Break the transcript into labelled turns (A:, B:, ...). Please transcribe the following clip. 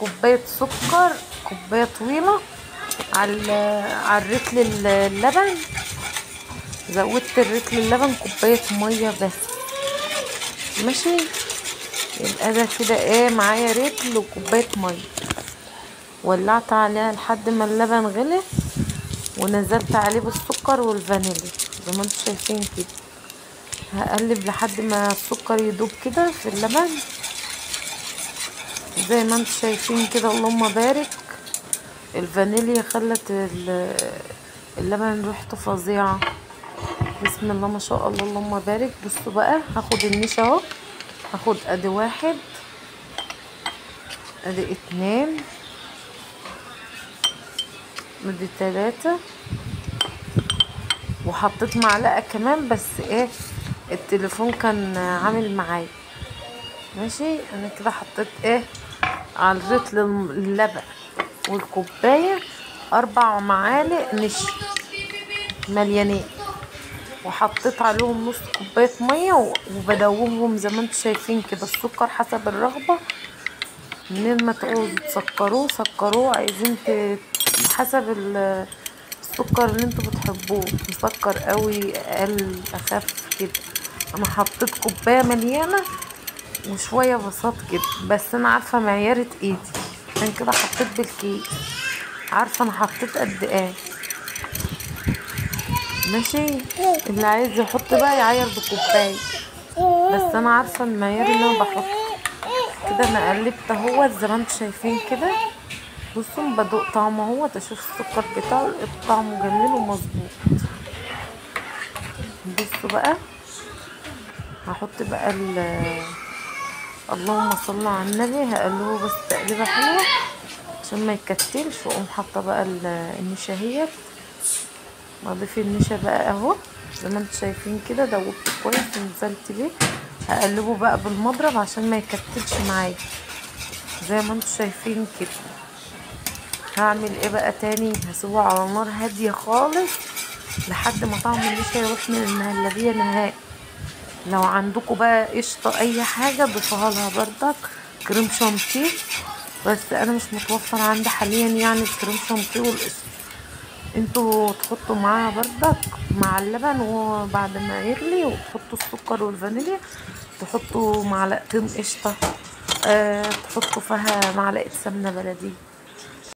A: كوباية سكر، كوباية طويلة على الرتل اللبن. زودت الرتل اللبن كوباية مية بس، ماشي. يبقى ده كده ايه معايا رتل وكوبايه مية. ولعت عليها لحد ما اللبن غلي، ونزلت عليه بالسكر والفانيليا زي ما انتم شايفين كده. هقلب لحد ما السكر يدوب كده في اللبن زي ما انتم شايفين كده، اللهم بارك. الفانيليا خلت اللبن ريحته فظيعة، بسم الله ما شاء الله، اللهم بارك. بصوا بقى هاخد النشا اهو، هاخد ادي واحد، ادي 2، ادي 3، وحطيت معلقه كمان، بس ايه التليفون كان عامل معايا، ماشي. انا كده حطيت ايه على الرتل اللبن والكوبايه 4 معالق نشا مليانين، وحطيت عليهم نص كوباية مية، وبدوبهم زي ما انتم شايفين كده. السكر حسب الرغبة، منين ما تعوزوا تسكروه سكروه، عايزين حسب السكر اللي انتوا بتحبوه، مسكر قوي اقل اخف كده. انا حطيت كوباية مليانة وشوية بساط كده، بس انا عارفه معياره ايدي، عشان كده حطيت بالكيس، عارفه انا حطيت قد ايه، ماشي. اللي عايز يحط بقى يعاير بكوبايه، بس انا عارفه المعيار اللي انا بحطه كده. انا قلبت اهوت زي ما انتم شايفين كده، بصوا بدوق طعمه اهوت، اشوف السكر بتاعه، لقيت طعمه جميل ومظبوط. بصوا بقى هحط بقى اللهم صل على النبي، هقلبه بس تقليبه حلوة عشان ما يكتلش، واقوم حاطه بقى النشا اهيت. اضيف النشا بقى اهو زي ما انتم شايفين كده، دوبته كويس ونزلت بيه. هقلبه بقى بالمضرب عشان ما يكتلش معايا زي ما انتم شايفين كده. هعمل ايه بقى تاني؟ هسيبه على نار هادية خالص لحد ما طعم النشا يروح من المهلبيه نهائي. لو عندكم بقى قشطه اي حاجة ضيفوها لها بردك، كريم شانتيه، بس انا مش متوفر عندي حاليا يعني الكريم شانتيه والقشطه. انتوا تحطوا معاها بردك مع اللبن، وبعد ما يغلي وتحطوا السكر والفانيليا، تحطوا معلقتين قشطه، تحطوا فيها معلقه سمنه بلدي.